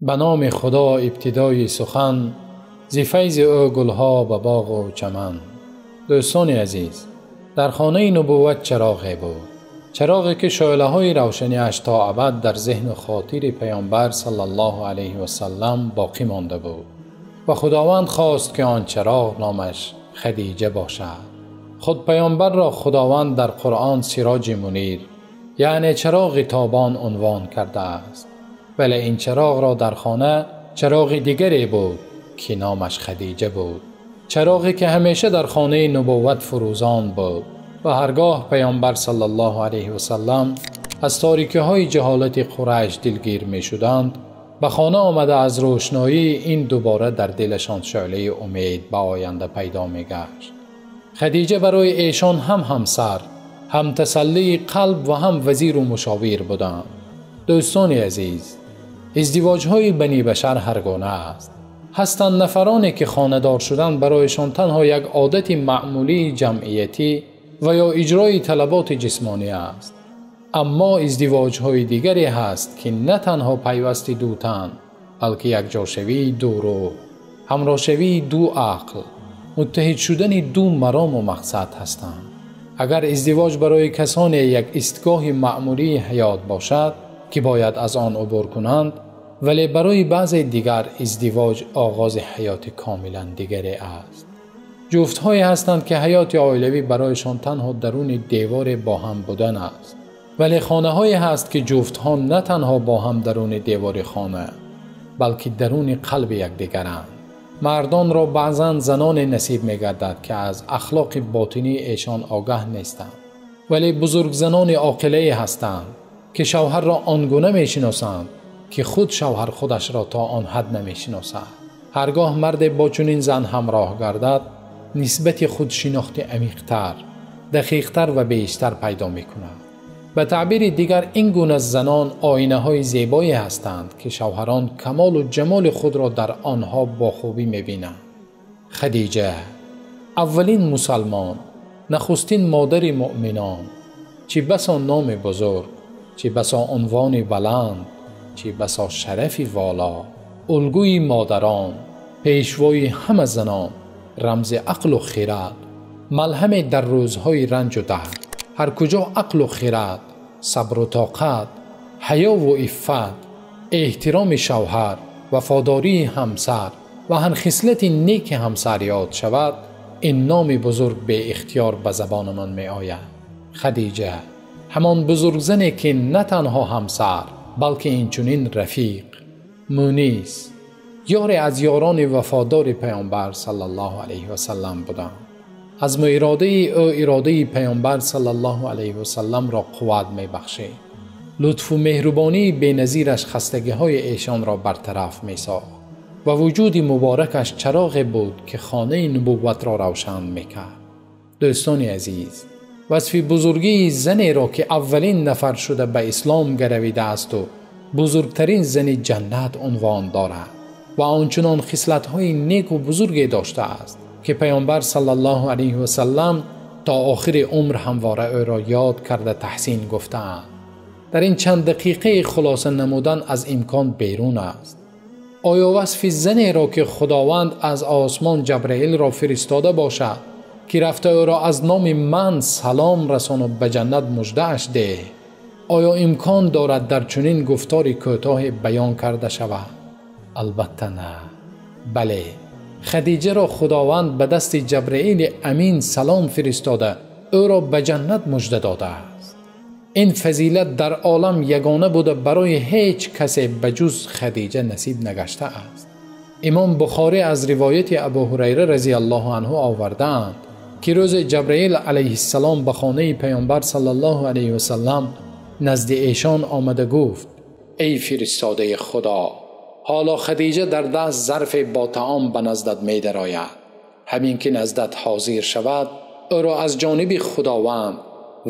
Ба номи Худо ибтидои сухан, зи файзи ӯ гулҳо ба боғу чаман. Дӯстони азиз, дар хонаи нубувват чароғе буд, чароғе ки шӯълаҳои равшанияш то абад дар зеҳну хотири Паёмбар саллаллоҳу алайҳи васаллам боқӣ монда буд ва Худованд хост, ки он чароғ номаш Хадича бошад. Худ Паёмбарро Худованд дар Қуръон Сироҷи Мунир, яъне чароғи тобон унвон кардааст. Вале ин чароғро дар хона чароғи дигаре буд, ки номаш Хадича буд. Чароғе ки ҳамеша дар хонаи нубувват фурӯзон буд ва ҳаргоҳ Паёмбар саллаллоҳу алайҳи васаллам аз торикиҳои ҷаҳолати Қурайш дилгир мешуданд, ба хона омада аз рӯшноии ин дубора дар дилашон шӯълаи умед ба оянда пайдо мегашт. Хадича барои эшон ҳам ҳамсар, ҳам тасаллии қалб ва ҳам вазиру мушовир буданд. Дӯстони азиз, издивоҷҳои бани башар ҳаргуна аст. Ҳастанд нафароне, ки хонадор шудан барояшон танҳо як одати маъмулии ҷамъиятӣ ва ё иҷрои талаботи ҷисмонӣ аст. Аммо издивоҷҳои дигаре ҳаст, ки на танҳо пайвасти ду тан, балки якҷошавии ду рӯҳ, ҳамроҳшавии ду ақл, муттаҳид шудани ду марому мақсад ҳастанд. Агар издивоҷ барои касоне як истгоҳи маъмулии ҳаёт бошад, ки бояд аз он убур кунанд, вале барои баъзе дигар издивоҷ оғози ҳаёти комилан дигаре аст. Ҷуфтҳое ҳастанд, ки ҳаёти оилавӣ барояшон танҳо даруни деворе бо ҳам будан аст. Вале хонаҳое ҳаст, ки ҷуфтҳо на танҳо бо ҳам даруни девори хона, балки даруни қалби якдигаранд. Мардонро баъзан заноне насиб мегардад, ки аз ахлоқи ботинии эшон огаҳ нестанд. Вале бузургзанони оқилае ҳастанд, ки шавҳарро он гуна мешиносанд, ки худ шавҳар худашро то он ҳад намешиносад. Ҳаргоҳ марде бо чунин зан ҳамроҳ гардад, нисбати худшинохти амиқтар, дақиқтар ва бештар пайдо мекунад. Ба таъбири дигар, ин гуна занон оинаҳои зебое ҳастанд, ки шавҳарон камолу ҷамоли худро дар онҳо бо хубӣ мебинанд. Хадича аввалин мусалмон, нахустин модари муъминон, чӣ басо номи бузург, чӣ басо унвони баланд, чӣ басо шарафи воло, улгӯи модарон, пешвои ҳама занон, рамзи ақлу хирад, малҳаме дар рӯзҳои ранҷу дард. Ҳар куҷо ақлу хирад, сабру тоқат, ҳаёву иффат, эҳтироми шавҳар, вафодории ҳамсар ва ҳар хислати неки ҳамсар ёд шавад, ин номи бузург беихтиёр ба забонамон меояд. Хадича ҳамон бузургзане, ки на танҳо ҳамсар, балки инчунин рафиқ, мунис, ёре аз ёрони вафодори Паёмбар саллаллоҳу алайҳи васаллам буданд. Азму иродаи ӯ иродаи Паёмбар саллаллоҳу алайҳи васалламро қувват мебахшид. Лутфу меҳрубонии беназираш хастагиҳои эшонро бартараф месохт ва вуҷуди муборакаш чароғе буд, ки хонаи нубувватро равшан мекард. Дӯстони азиз, васфи бузургии занеро, ки аввалин нафар шуда ба ислом гаравидаасту бузургтарин зани ҷаннат унвон дорад ва ончунон хислатҳои неку бузурге доштааст, ки Паёмбар саллаллоҳу алайҳи васаллам то охири умр ҳамвора ӯро ёд карда таҳсин гуфтаанд, дар ин чанд дақиқаи хулоса намудан аз имкон берун аст. Оё васфи занеро, ки Худованд аз осмон Ҷабраилро фиристода бошад, ки рафта ӯро аз номи ман салом расону ба ҷаннат муждааш деҳ, оё имкон дорад дар чунин гуфтори кӯтоҳе баён карда шавад? Албатта на. Бале, Хадичаро Худованд ба дасти Ҷабраили амин салом фиристода, ӯро ба ҷаннат мужда додааст. Ин фазилат дар олам ягона буда, барои ҳеҷ касе ба ҷуз Хадича насиб нагаштааст. Имом Бухорӣ аз ривояти Абу Ҳурайра разияллоҳу анҳу овардаанд, ки рӯзе Ҷабраил алайҳиссалом ба хонаи Паёмбар саллаллоҳу алайҳи васаллам назди эшон омада гуфт: эй фиристодаи Худо, ҳоло Хадича дар даст зарфе бо таом ба наздат медарояд. Ҳамин ки наздат ҳозир шавад, ӯро аз ҷониби Худованд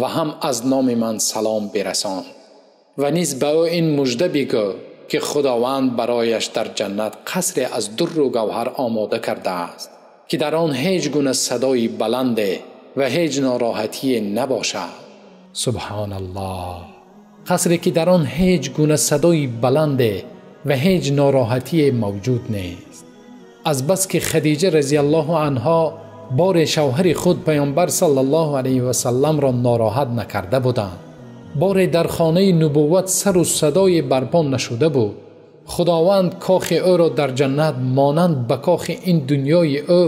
ва ҳам аз номи ман салом бирасон ва низ ба ӯ ин мужда бигӯ, ки Худованд барояш дар ҷаннат қасре аз дурру гавҳар омода кардааст, ки дар он ҳеҷ гуна садои баланде ва ҳеҷ нороҳатие набошад. Субҳоналлоҳ! Қасре, ки дар он ҳеҷ гуна садои баланде ва ҳеҷ нороҳатӣ мавҷуд нест. Аз бас ки Хадича разияллоҳу анҳо бори шавҳари худ Паёмбар саллаллоҳу алайҳи васаллам ро нороҳат накарда буданд, боре дар хонаи нубувват сару садое барпо нашуда буд. Худованд кохи ӯро дар ҷаннат монанд ба кохи ин дунёи ӯ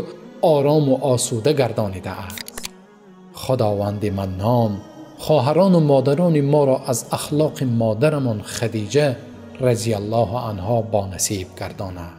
ором ва осуда гардонидааст. Худованди Маннон хоҳарон ва модарони моро аз ахлоқи модарамон Хадича разияллоҳу анҳо бо насиб гардонад.